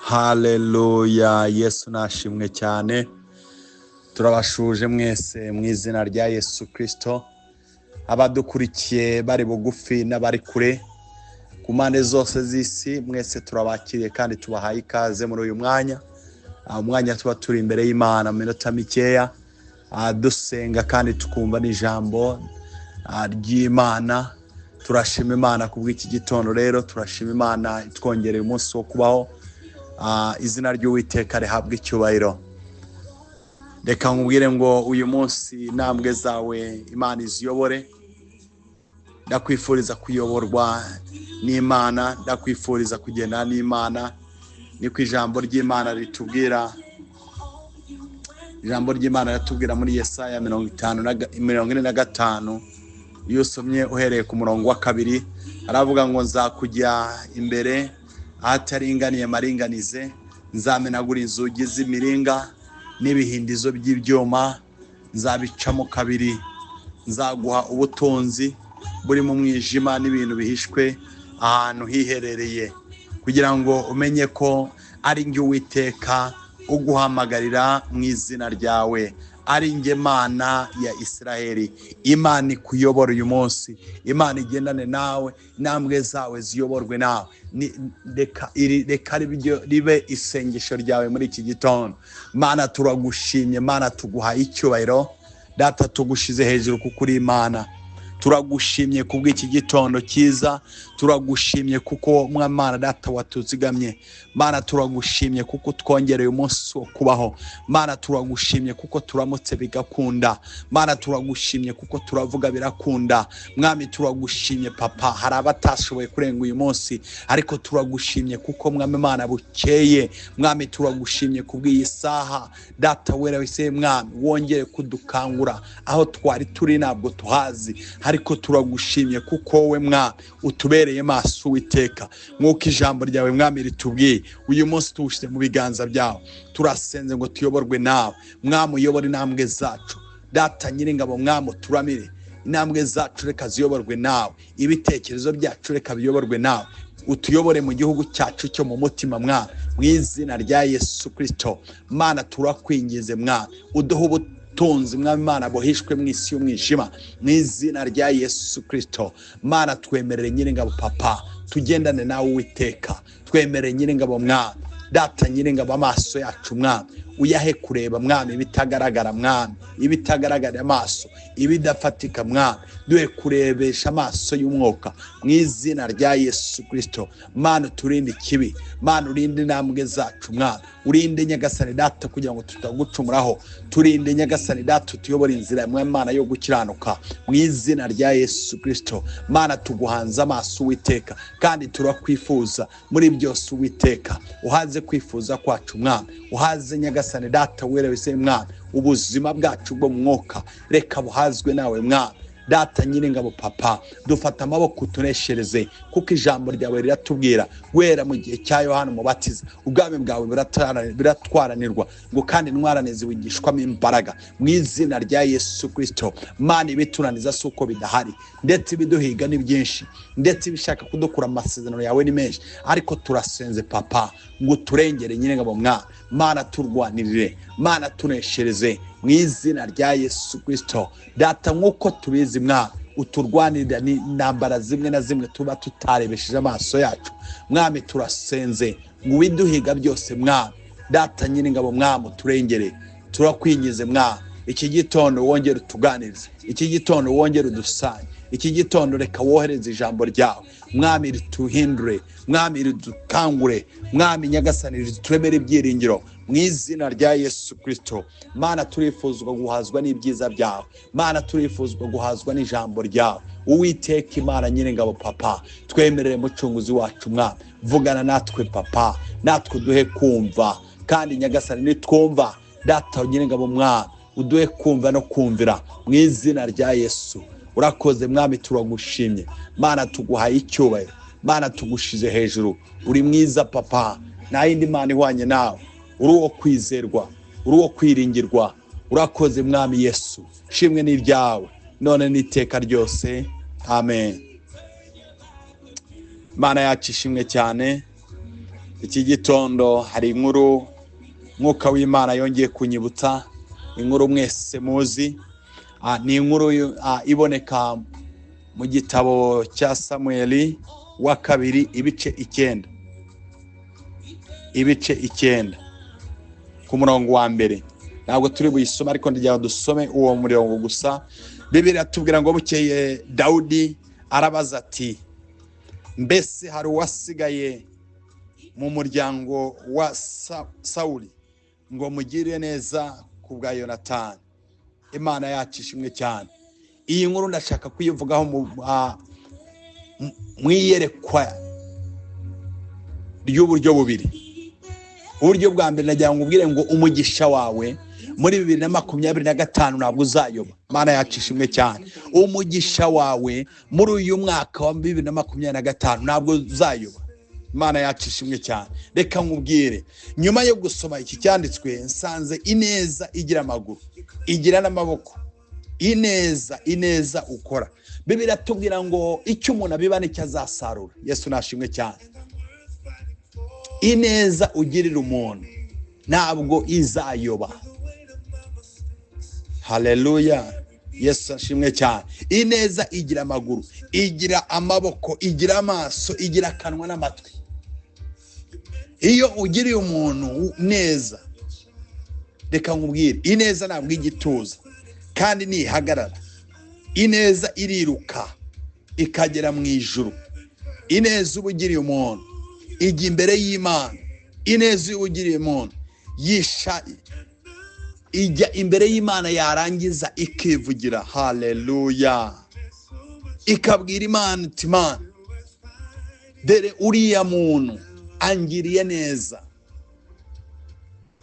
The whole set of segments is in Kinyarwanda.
Haleluya, Yesu nashimwe cyane. Turabashuje mwese mu izina rya Yesu Kristo, abadukurikiye bari bugufi n'abari kure ku mpande zose z'isi, mwese turabakiriye kandi tubahaye ikaze muri uyu mwanya. Umwanya tuba turi imbere y'Imana mu minota mikeya, dusenga kandi tukumva n'ijambo ry'Imana. Turashima Imana kubw'iki gitondo rero, turashima Imana itwongereye umunsi wo kubaho. Izina ry'Uwiteka rihabwe icyubahiro. Reka nkubwire ngo uyu munsi intambwe zawe Imana iziyobore. Ndakwifuriza kuyoborwa n'Imana, ndakwifuriza kugendana n'Imana. Niko ijambo ry'Imana ritubwira. Ijambo ry'Imana riratubwira muri Yesaya 45, iyo usomye uhereye ku murongo wa 2, aravuga ngo nzakujya imbere ahataringaniye maringanize, nzamenagura inzugi z'imiringa n'ibihindizo by'ibyuma, nzabicamo kabiri, nzaguha ubutunzi buri mu mwijima n'ibintu bihishwe ahantu hiherereye, kugira ngo umenye ko ari njye Uwiteka uguhamagarira mu izina ryawe, ari njye Mana ya Isiraheli. Imana ikuyobora uyu munsi, Imana igendane nawe, intambwe zawe ziyoborwe nawe. Reka ribe isengesho ryawe muri iki gitondo. Mana turagushimye, Mana tuguhaye icyubahiro, Data tugushize hejuru kuko uri Imana. Turagushimye kubw'iki gitondo cyiza, turagushimye kuko Mwana Data watuzigamye. Mana turagushimye kuko twongereye umunsi wo kubaho. Mana turagushimye kuko turamutse bigakunda. Mana turagushimye kuko turavuga birakunda. Mwami turagushimye papa, hari abatashoboye kurenga uyu munsi, ariko turagushimye kuko Mwami Mana bukeye. Mwami turagushimye kubw'iyi saha, Data wera wese Mwami wongere kudukangura aho twari turi ntabwo tuhazi, ariko turagushimye kuko wowe Mwami utubereye maso Uwiteka. Nk'uko ijambo ryawe Mwami ritubwiye, uyu munsi tuwushyize mu biganza byawe. Turasenze ngo tuyoborwe nawe Mwami, uyobore intambwe zacu. Data nyiringabo Mwami uturamire intambwe zacu, reka ziyoborwe nawe. Ibitekerezo byacu reka biyoborwe nawe. Utuyobore mu gihugu cyacu cyo mu mutima Mwami, mu izina rya Yesu Kristo. Mana turakwinginze Mwami, uduhe ubutunzi Mwami Mana buhishwe mu isi y'umwijima, mu izina rya Yesu Kristo. Mana twemerere nyiringabo papa, tugendane nawe Uwiteka. Twemerere nyiringabo Mwami, Data nyiringabo amaso yacu Mwami uyahe kureba Mwami ibitagaragara Mwami, ibitagaragara amaso, ibidafatika Mwami, duhe kurebesha amaso y'umwuka mu izina rya Yesu Kristo. Mana turinde ikibi, Mana urinde intambwe zacu Mwami, urinde Nyagasani Data kugira ngo tutagucumuraho, turinde Nyagasani Data utuyobore inzira Mwami Mana yo gukiranuka mu izina rya Yesu Kristo. Mana tuguhanze amaso Uwiteka, kandi turakwifuza muri byose Uwiteka. Uhaze kwifuza kwacu Mwami, uhaze Nyagasani Data wera wese Mwami, ubuzima bwacu bwo mwuka reka buhazwe nawe Mwami. Data nyiringabo papa, dufata amaboko utuneshereze, kuko ijambo ryawe riratubwira wera mu gihe cya Yohana Umubatiza, ubwami bwawe biratwaranirwa, ngo kandi intwarane ziwigishwamo imbaraga mu izina rya Yesu Kristo. Mana ibitunaniza si uko bidahari, ndetse ibiduhiga ni byinshi, ndetse ibishaka kudukura amasezerano yawe ni menshi, ariko turasenze papa ngo turengere nyiringabo Mwami. Mana turwanirire, Mana tuneshereze mu izina rya Yesu Kristo. Data nk'uko tubizi Mwami, uturwanirira n'intambara zimwe na zimwe tuba tutarebesheje amaso yacu Mwami. Turasenze ngo ubiduhiga byose Mwami, Data nyiringabo Mwami uturengere. Turakwingize Mwami, iki gitondo wongere utuganirize, iki gitondo wongere udusanye, iki gitondo reka wohereze ijambo ryawe Mwami rituhindure, Mwami ridukangure, Mwami Nyagasani rituremere ibyiringiro mu izina rya Yesu Kristo. Mana turifuzwa guhazwa n'ibyiza byawe, Mana turifuzwa guhazwa n'ijambo ryawe Uwiteka Imana nyiringabo papa. Twemerere mucunguzi wacu Mwami, vugana natwe papa, natwe duhe kumva, kandi Nyagasani nitwumva Data nyiringabo Mwami uduhe kumva no kumvira mu izina rya Yesu. Urakoze Mwami, turagushimye Mana, tuguhaye icyubahiro Mana, tugushize hejuru. Uri mwiza papa, nta yindi Mana ihwanye nawe, uri uwo kwizerwa, uri uwo kwiringirwa. Urakoze Mwami Yesu, shimwe n'iryawe none n'iteka ryose, amen. Mana yacu ishimwe cyane. Iki gitondo hari inkuru Mwuka w'Imana yongeye kunyibutsa, inkuru mwese muzi. Ni inkuru iboneka mu gitabo cya Samueli wa kabiri ibice 9. Ibice 9 ku murongo wa mbere. Ntabwo turi buyisome ariko ndagira dusome uwo murongo gusa. Bibiliya iratubwira ngo bukeye Dawudi arabaza ati: mbese hari uwasigaye mu muryango wa Sawuli ngo mugirire neza ku bwa Yonatani? Imana yacu ishimwe cyane. Iyi nkuru ndashaka kuyivugaho mu iyerekwa ry'uburyo bubiri. Uburyo bwa mbere nagira ngo ubwire ngo umugisha wawe muri 2025 ntabwo uzayoba. Imana yacu ishimwe cyane. Umugisha wawe muri uyu mwaka wa 2025 ntabwo uzayoba. Imana yacu ishimwe cyane. Reka nkubwire, nyuma yo gusoma iki cyanditswe nsanze ineza igira amaguru, igira n'amaboko. Ineza, ineza ukora. Bibiliya iratubwira ngo icyo umuntu abiba nicyo azasarura. Yesu nashimwe cyane. Ineza ugirira umuntu ntabwo izayoba. Haleluya. Yesu ashimwe cyane. Ineza igira amaguru, igira amaboko, igira amaso, igira akanwa n'amatwi. Iyo ugiriye umuntu neza, reka nkubwire, ineza ntabwo igituza kandi ntihagarara. Ineza iriruka ikagera mu ijuru. Ineza uba ugiriye umuntu ijya imbere y'Imana. Ineza uba ugiriye umuntu yisha ijya imbere y'Imana, yarangiza ikivugira. Haleluya. Ikabwira Imana iti: Imana, dore uriya muntu angiriye neza,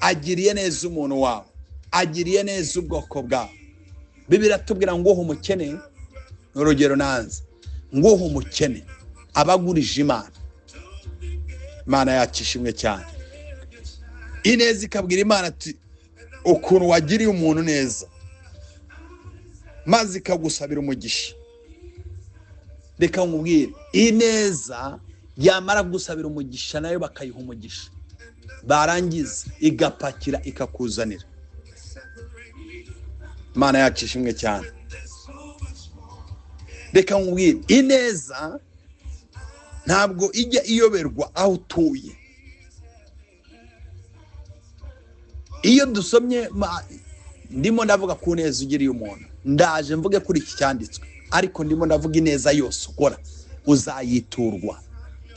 agiriye neza umuntu wawe, agiriye neza ubwoko bwawe. Bibiliya iratubwira ngo uha umukene, urugero nanze, ngo uha umukene abagurije Imana. Imana yacu ishimwe cyane. Ineza ikabwira Imana ati: ukuntu wagiriye umuntu neza, maze ikagusabira umugisha. Reka nkubwire, ineza yamara gusabira umugisha nayo bakayiha umugisha, barangiza igapakira ikakuzanira. Imana yacu ishimwe cyane. Reka nkubwire, ineza ntabwo ijya iyoberwa aho utuye. Iyo dusomye, ndimo ndavuga ku neza ugiriye umuntu, ndaje mvuge kuri iki cyanditswe, ariko ndimo ndavuga ineza yose ukora uzayiturwa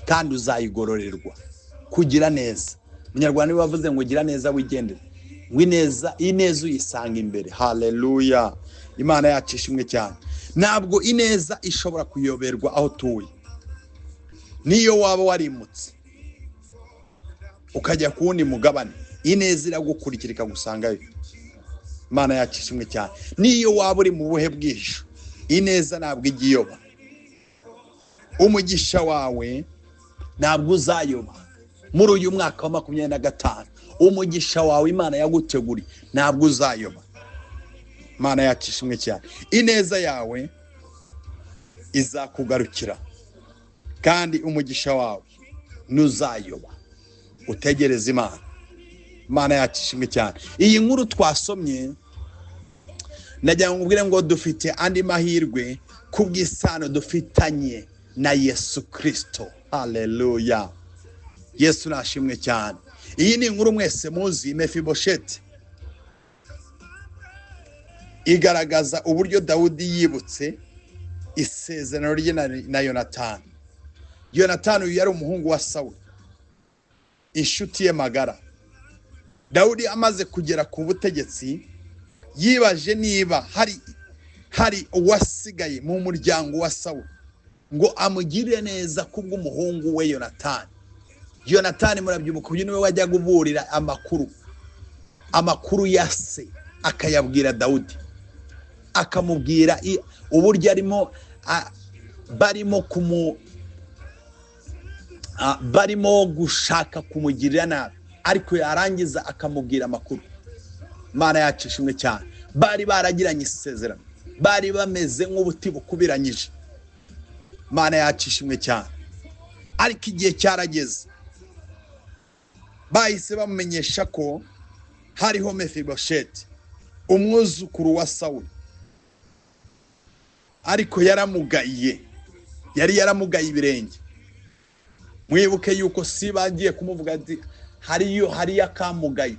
kandi uzayigororerwa. Kugira neza, Umunyarwanda niwe wavuze ngo gira neza wigendere, ngo ineza, ineza uyisanga imbere. Haleluya. Imana yacu ishimwe cyane. Ntabwo ineza ishobora kuyoberwa aho utuye. Niyo waba warimutse ukajya ku wundi mugabane, ineza iragukurikira ikagusangayo. Imana yacu ishimwe cyane. Niyo waba uri mu buhe bwisho, ineza ntabwo ijya iyoba. Umugisha wawe ntabwo uzayoba muri uyu mwaka wa 2025. Umugisha wawe Imana yaguteguriye ntabwo uzayoba. Imana yacu ishimwe cyane. Ineza yawe izakugarukira kandi umugisha wawe ntuzayoba. Utegereze Imana. Imana yacu ishimwe cyane. Iyi nkuru twasomye, nagira ngo nkubwire ngo dufite andi mahirwe kubw'isano dufitanye na Yesu Kristo. Haleluya. Yesu nashimwe cyane. Iyi ni inkuru mwese muzi, Mefibosheti. Igaragaza uburyo Dawudi yibutse isezerano rye na Yonatani. Yonatani uyu yari umuhungu wa Sawuli, inshuti ye magara. Dawudi amaze kugera ku butegetsi yibaje niba hari uwasigaye mu muryango wa Sawuli ngo amugirire neza kubw'umuhungu we Yonatani. Yonatani murabyibuka, uyu niwe wajyaga uburira amakuru ya se akayabwira Dawudi, akamubwira uburyo arimo barimo gushaka kumugirira nabi, ariko yarangiza akamubwira amakuru. Imana yacu ishimwe cyane. Bari baragiranye isezerano, bari bameze nk'ubuti bukubiranyije. Imana yacu ishimwe cyane. Ariko igihe cyarageze Bahise bamumenyesha ko hariho Mefibosheti, umwuzukuru wa Sawuli, ariko yaramugaye, yari yaramugaye ibirenge. Mwibuke yuko si bagiye kumuvuga ati hariyo akamugaye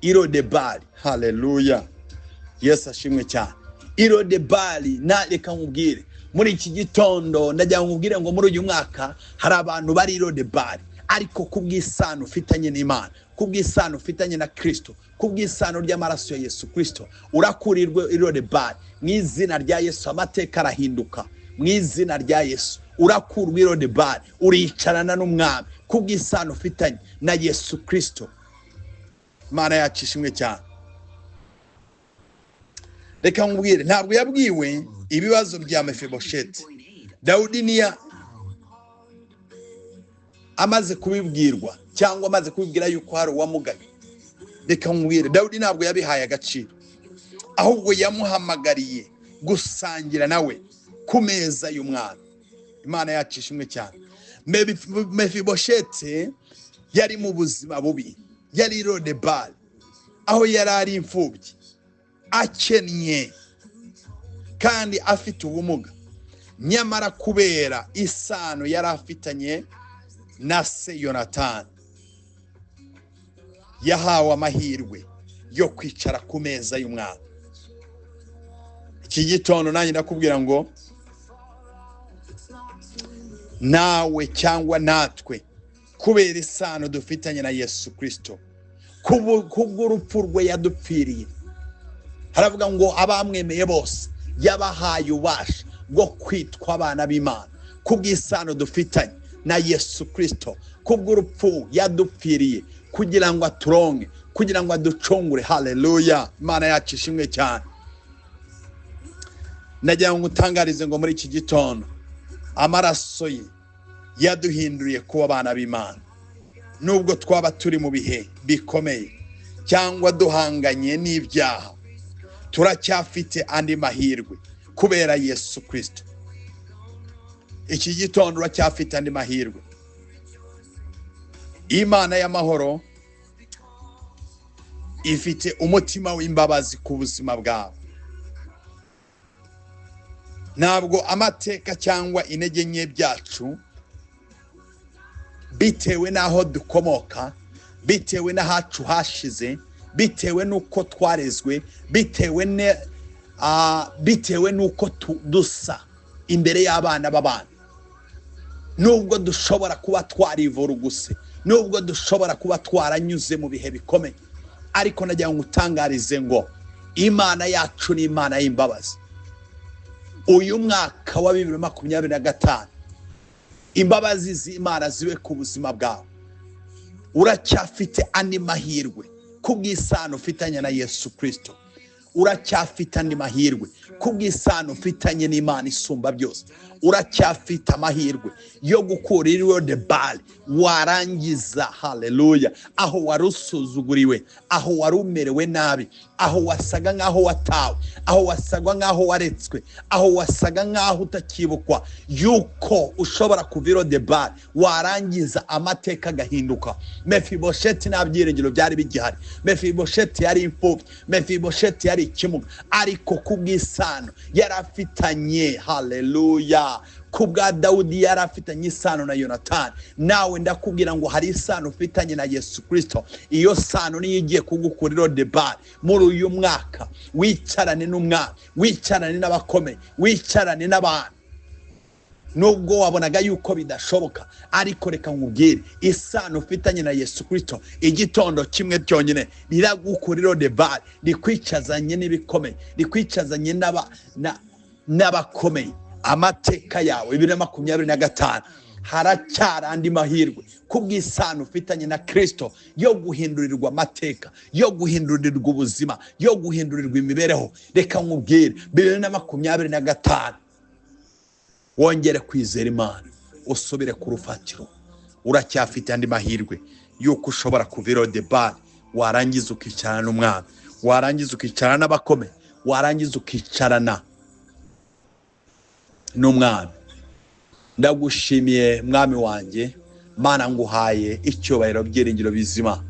Irodebari. Haleluya, Yesu ashimwe cyane. Irodebari, na reka nkubwire muri iki gitondo, ndagira ngo nkubwire ngo muri uyu mwaka hari abantu bari Irodebari, ariko kubw'isano ufitanye n'Imana, kubw'isano ufitanye na Kristo, kubw'isano ry'amaraso ya Yesu Kristo, urakurirwe Irodebari mu izina rya Yesu. Amateka arahinduka mu izina rya Yesu. Urakurwa Irodebari, uricarana n'umwami kubw'isano ufitanye na Yesu Kristo. Imana yacu ishimwe cyane. Reka nkubwire, ntabwo yabwiwe ibibazo bya Mefibosheti. Dawudi niya amaze kubibwirwa cyangwa amaze kubibwira yuko hari uwamugaye, reka nkubwire, Dawudi ntabwo yabihaye agaciro, ahubwo yamuhamagariye gusangira nawe ku meza y'umwami. Imana yacu ishimwe cyane. Mefibosheti yari mu buzima bubi, yari Irodebari, aho yari ari imfubyi, akennye kandi afite ubumuga. Nyamara kubera isano yari afitanye na se Yonatani, yahawe amahirwe yo kwicara ku meza y'umwami. Iki gitondo nanjye ndakubwira ngo nawe cyangwa natwe, kubera isano dufitanye na Yesu Kristo, kubw'urupfu rwe yadupfiriye, haravuga ngo abamwemeye bose yabahaye ububasha bwo kwitwa abana b'Imana. Kubw'isano dufitanye na Yesu Kristo, kubw'urupfu yadupfiriye kugira ngo aturonke, kugira ngo aducungure. Haleluya, Imana yacu ishimwe cyane. Nagira ngo utangarize ngo muri iki gitondo amaraso ye yaduhinduriye kuba abana b'Imana. Nubwo twaba turi mu bihe bikomeye cyangwa duhanganye n'ibyaha, turacyafite andi mahirwe kubera Yesu Kristo. Iki gitondo uracyafite andi mahirwe. Imana y'amahoro ifite umutima w'imbabazi ku buzima bwawe. Ntabwo amateka cyangwa intege nke byacu, bitewe n'aho dukomoka, bitewe n'ahacu hashize, bitewe n'uko twarezwe, bitewe n'uko dusa imbere y'abana b'abantu, nubwo dushobora kuba twarivuruguse, nubwo dushobora kuba twaranyuze mu bihe bikomeye, ariko nagira ngo utangarize ngo Imana yacu ni Imana y'imbabazi. Uyu mwaka wa 2025, imbabazi z'Imana zibe ku buzima bwawe. Uracyafite andi mahirwe kubw'isano ufitanye na Yesu Kristo. Uracyafite andi mahirwe kubw'isano ufitanye n'Imana isumba byose. Uracyafite amahirwe yo gukura Irodebari warangiza. Haleluya, aho wari usuzuguriwe, aho wari umerewe nabi, aho wasaga nkaho watawe, aho wasaga nkaho waretswe, aho wasaga nkaho utakibukwa, yuko ushobora kuva Irodebari warangiza amateka agahinduka. Mefibosheti nta byiringiro byari bigihari, Mefibosheti yari imfubyi, Mefibosheti yari ikimuga, ariko kubw'isano yari afitanye, haleluya, kubwa Dawudi yari afitanye isano na Yonatani. Nawe ndakubwira ngo hari isano ufitanye na Yesu Kristo. Iyo sano niyo igiye kugukura Irodebari muri uyu mwaka. Wicarane n'umwami, wicarane n'abakomeye, wicarane n'abantu. Nubwo wabonaga yuko bidashoboka, ariko reka nkubwire, isano ufitanye na Yesu Kristo igitondo kimwe cyonyine riragukura Irodebari, rikwicazanye n'ibikomeye, rikwicazanye n'abakomeye. Amateka yawe 2025 haracyari andi mahirwe kubw'isano ufitanye na Kristo yo guhindurirwa amateka, yo guhindurirwa ubuzima, yo guhindurirwa imibereho. Reka nkubwire, 2025 wongere kwizera Imana, usubire ku rufatiro. Uracyafite andi mahirwe yuko ushobora kuva Irodebari warangiza ukicarana n'umwami, warangiza ukicarana n'abakomeye, warangiza ukicarana n'umwami. Ndagushimiye mwami wanjye Mana, nguhaye icyubahiro, byiringiro bizima.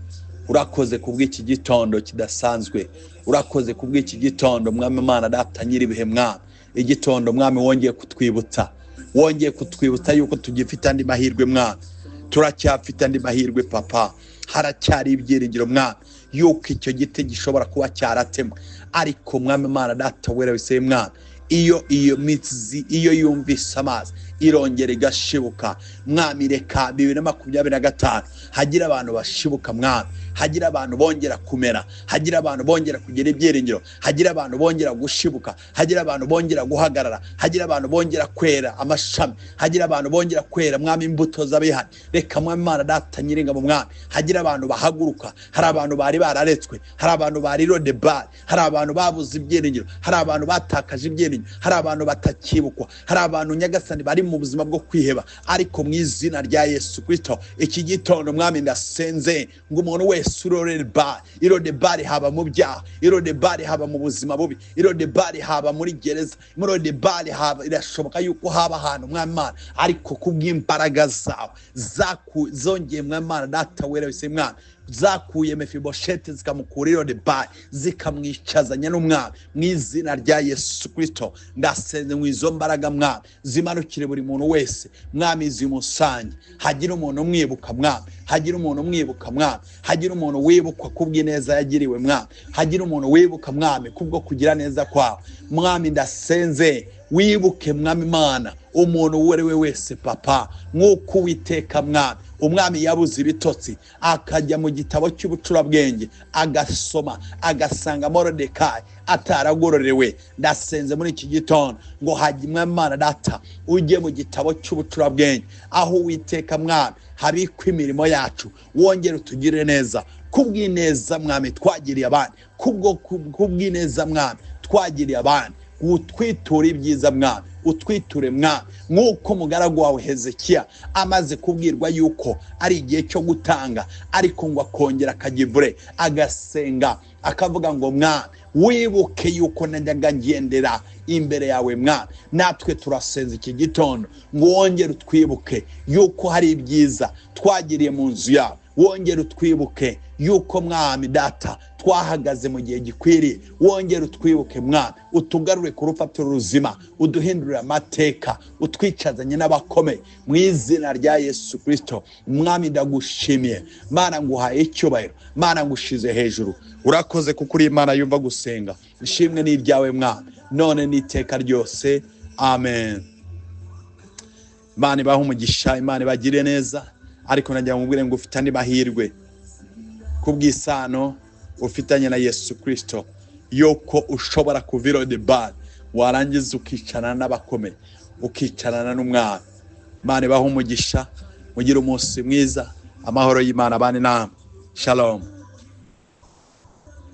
Urakoze kubw'iki gitondo kidasanzwe, urakoze kubw'iki gitondo Mwami Mana Data nyir'ibihe. Mwami, igitondo Mwami wongeye kutwibutsa, wongeye kutwibutsa yuko tugifite andi mahirwe. Mwami, turacyafite andi mahirwe Papa, haracyari ibyiringiro Mwami yuko icyo giti gishobora kuba cyaratemwe, ariko Mwami Mana Data wera wese, Mwami, iyo mizi iyo yumvise amazi irongera igashibuka. Mwami, reka 2025 hagira abantu bashibuka Mwami, hagira abantu bongera kumera, hagira abantu bongera kugira ibyiringiro, hagira abantu bongera gushibuka, hagira abantu bongera guhagarara, hagira abantu bongera kwera amashami, hagira abantu bongera kwera Mwami imbuto z'abihani. Reka Mwami Mana Data nyiringabo, Mwami, hagira abantu bahaguruka. Hari abantu bari bararetswe, hari abantu bari rodebari, hari abantu babuze ibyiringiro, hari abantu batakaje ibyiringiro, hari abantu batakibukwa, hari abantu Nyagasani bari mu buzima bwo kwiheba, ariko mu izina rya Yesu Kristo iki gitondo Mwami ndasenze ngo umuntu wese irodebari, haba mu byaha, irodebari haba mu buzima bubi, irodebari haba muri gereza, irodebari haba, irashoboka yuko haba ahantu Mwami Mana, ariko kubw'imbaraga zawe zongeye Mwami Mana Data wera wese, Mwami, zakuye Mefibosheti zikamukura irodebari zikamwicazanya n'umwami, mu izina rya Yesu Kristo ndasenze mu izo mbaraga Mwami zimanukire buri muntu wese Mwami, zimusange, hagira umuntu umwibuka Mwami, hagira umuntu umwibuka Mwami, hagira umuntu wibukwa kubw'ineza yagiriwe Mwami, hagira umuntu wibuka Mwami kubwo kugira neza kwawe Mwami. Ndasenze wibuke Mwami Mana umuntu uwo ari we wese Papa, nk'uko Uwiteka Mwami umwami yabuze ibitotsi akajya mu gitabo cy'ubucurabwenge agasoma agasanga Moridekayi ataragororewe. Ndasenze muri iki gitondo ngo hagimwe Mana Data ujye mu gitabo cy'ubucurabwenge aho Uwiteka Mwami habikwa imirimo yacu, wongere utugirire neza kubw'ineza Mwami twagiriye abandi, kubw'ineza Mwami twagiriye abandi, utwiture ibyiza Mwami, utwiture Mwami, nk'uko umugaragu wawe Hezekiya amaze kubwirwa yuko ari igihe cyo gutanga, ariko ngo akongera akagivure agasenga akavuga ngo Mwami wibuke yuko najyaga ngendera imbere yawe Mwami. Natwe turasenza iki gitondo ngo wongere utwibuke yuko hari ibyiza twagiriye mu nzu yawe, wongere utwibuke yuko Mwami Data twahagaze mu gihe gikwiriye, wongere utwibuke Mwami, utugarure ku rufatiro ruzima, uduhindurire amateka, utwicazanye n'abakomeye mu izina rya Yesu Kristo. Mwami ndagushimiye Mana, nguhaye icyubahiro Mana, ngushize hejuru, urakoze kuko uri Imana yumva gusenga. Ishimwe ni iryawe Mwami, none n'iteka ryose, amen. Imana ibahe umugisha, Imana ibagire neza, ariko nagira ngo mubwire ngo ufite andi mahirwe kubw'isano ufitanye na Yesu Kristo, yuko ushobora kuva irodebari warangiza ukicarana n'abakomeye, ukicarana n'umwami. Imana ibahe umugisha, mugire umunsi mwiza, amahoro y'Imana abane namwe. Shalom.